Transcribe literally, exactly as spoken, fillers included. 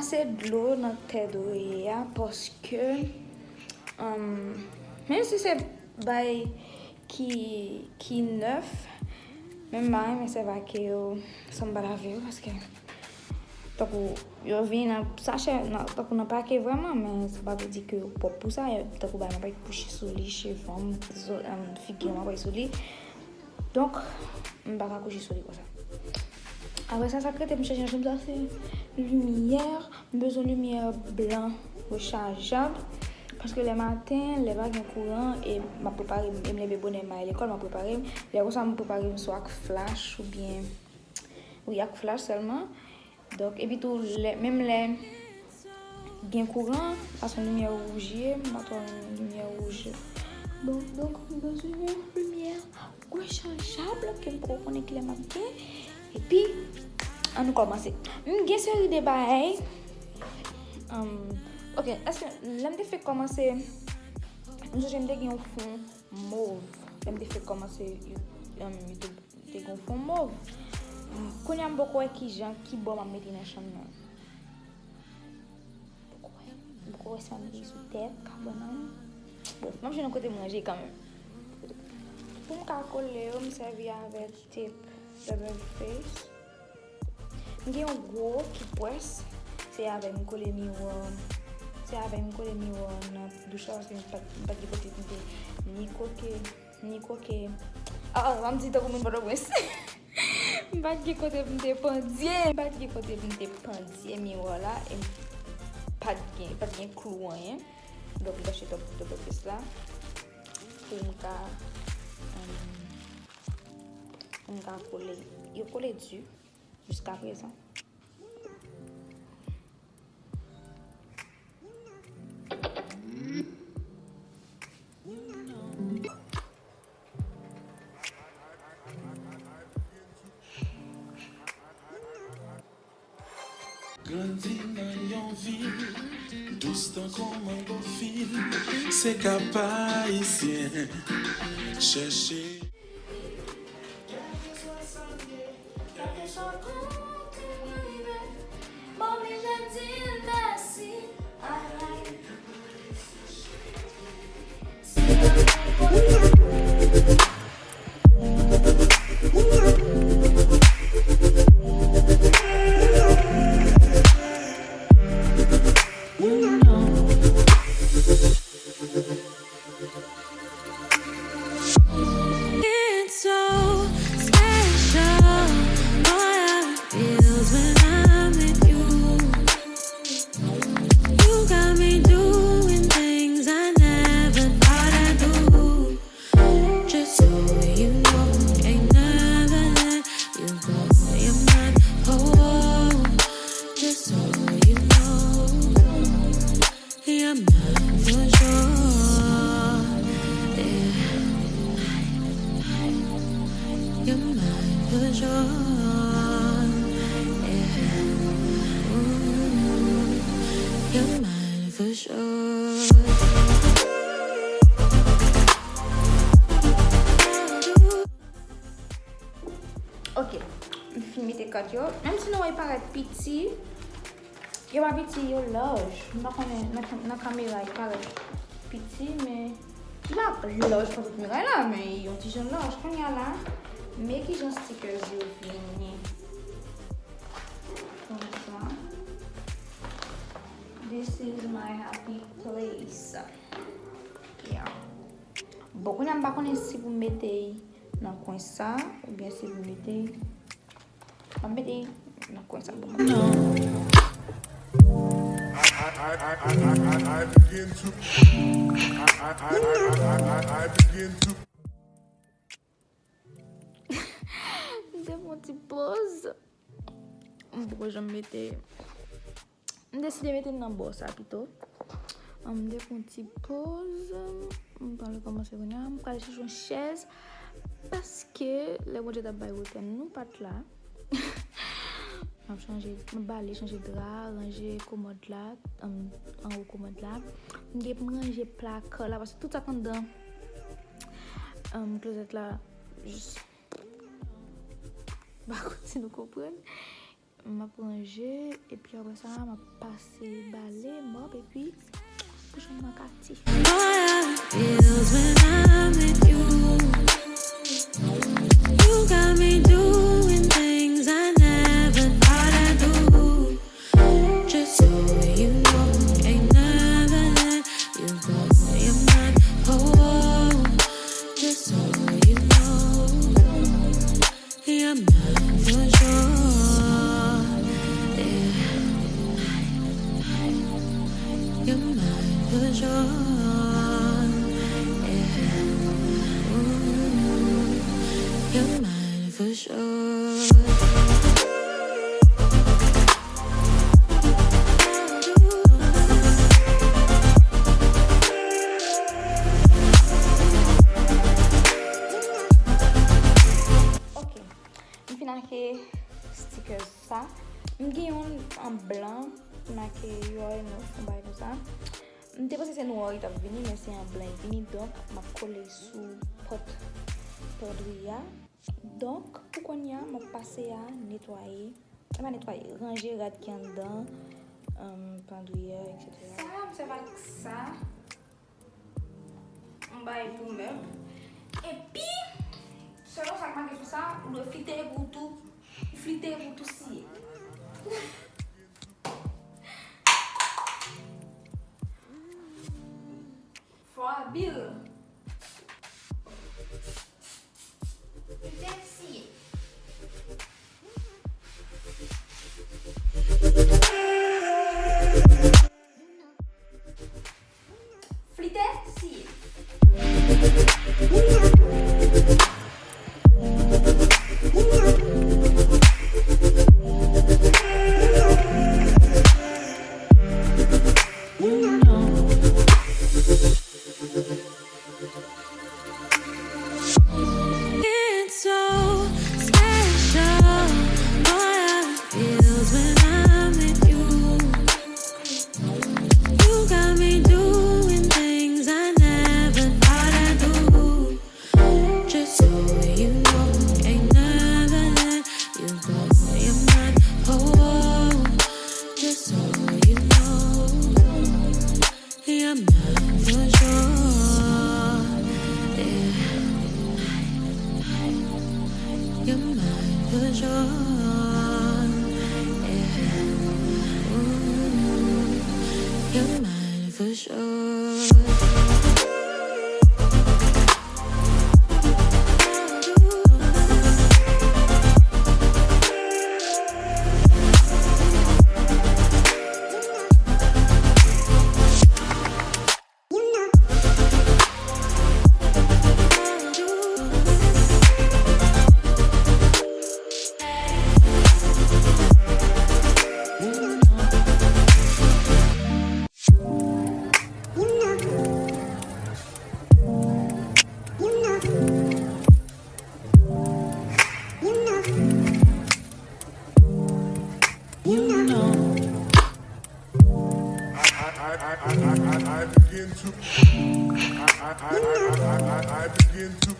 Se dlo nan tèt oreya paske, um, menm si se bay ki, ki nèf, men m pa renmen sèvake yo san m pa lave yo paske tankou yo vini nan sachè, nan, tankou nan pake vrèman, men sa pa vle di ke yo pwòp pou sa, tankou bay mwen pa kouche sou li, cheve m, zo, um, figi m pa sou li. Donk, m pa ka kouche sou li konsa. Apre sa, sa k rete m chèche nan chanm sa, se limyè. M bezwen limyè blan rechajab. Paske lè maten, lè pa gen kouran, e m ap prepare m, e m leve bonè, m ale lekòl, m ap prepare m. Lè konsa, m prepare m swa ak flach oubyen, wi, ak flach sèlman. Donk, epi tou, lè, menm lè gen kouran, paske limyè wouj ye, m pa twò renmen limyè wouj. Bon, donk, m bezwen yon limyè rechanjab ke m poko konnen kilè m ap gen. Epi, ann nou kòmanse. M gen seri de bagay. Um, ok, èske lè m te fèk kòmanse, m sonje m te gen yon fon mov. Lè m te fèk kòmanse You-, um, YouTube, m te gen yon fon mov. Kounye a m poko wè kijan, ki bò m ap mete nan chanm nan. M poko wè si m ap mete sou tèt, kabann nan. Bon, m ap jwenn yon kote m ranje kanmenm. Pou m ka kole yo, m sèvi avèk tep Double Face. M gen yon gwo ki pwès. Se avè m kole miwa. Se avè m kole miwa nan douch la, paske m pa t, m pa t gen kote pou m te ni koke, ni koke. Ah, ah, m ap di tankou moun Pòtoprens. M pa t gen kote pou m te pandye. M pa t gen kote pou m te pandye miwa la. E m pa t gen, pa t gen klou anyen. Donk, m t achte Double Face la. Pou m ka, um, pou m ka kole. Yo kole di. Jiska prezan. Grandi nan yon vil dous tankou mango fil, se kap ayisyen chèche. Kèlkeswa sa m ye, kèlkeswa kote m rive, m oblije di l mèsi. Ay, ay. It's so special, boy, how it feels when I'm with you. You got me doing things I never thought I'd do. Just so you know, ain't never let you go. You're mine, oh, just so you know. You're mine for sure. Yeah. You're mine for sure. Yeah. Ooh. You're mine for sure. Ok, m fin mete kat yo. Menm si nou wè yo parèt piti, yo pa piti, yo laj. M pa konnen nan, nan kamera yo parèt piti, men li pa laj kon tout miray la, men yon ti jan laj. Kounye a la, men kijan stickers yo vini. Konsa. This is my happy place. Yeah. Bon, kounye a m pa konnen si pou m mete nan kwen sa, oubyen si pou m mete, m ap mete nan kwen sa pou mwen. I, I, I, I, I, I, I begin to, I, I, I, I, I, I, I begin to. M te fè yon ti poz. M poko janm mete. M deside mete l nan bò sa pito. M te fè yon ti poz. M pral kòmanse kounye a. M pral chèche yon chèz. Paske lè Bondye t ap bay wotè n, nou pa t la. M ap chanje, m ap bale, chanje dra, ranje komòd la, anwo komòd la. M gen pou m ranje plaka la, paske tout sa k anndan klozèt la, jis, m pa konn si nou konprann. m ap ranje, epi apre sa, m ap pase bale, mòp, epi pou chanm nan ka ti. Boy, how it feels when I'm with you. You got me doing things I never thought I'd do. Just so you know, ain't never let you go. You're mine, oh, just so you know, you're mine for sure. Yeah. You're mine for sure. Yeah. Ooh, you're mine for sure. Ok. M fin achte stickers sa. M gen youn an blan, m make You Are Enough, yon bagay konsa. M te panse se nwa li t ap vini, men se an blan li vini, donk m ap kole l sou pòt pandri a. Donk, pou kounye a, m ap pase a netwaye, e pa netwaye, ranje rad ki anndan, um, pandri a, etsetera. Sa, m sèvi ak sa. M bay pou mèb. Epi, selon sa k make sou sa, ou dwe flite pou tou, flite pou tou siye. Fò abil. Flite siye. Flite siye. It's so special, boy, how it feels when I'm with you. You got me doing things I never thought I'd do. Just so you know, ain't never let you go. You're mine, oh, just so you know. You're mine for sure. Yeah. You're mine for sure. Yeah. Ooh, you're mine for sure. I, I, I, I, I, I, I begin to. I, I, I, I, I, I, I begin to.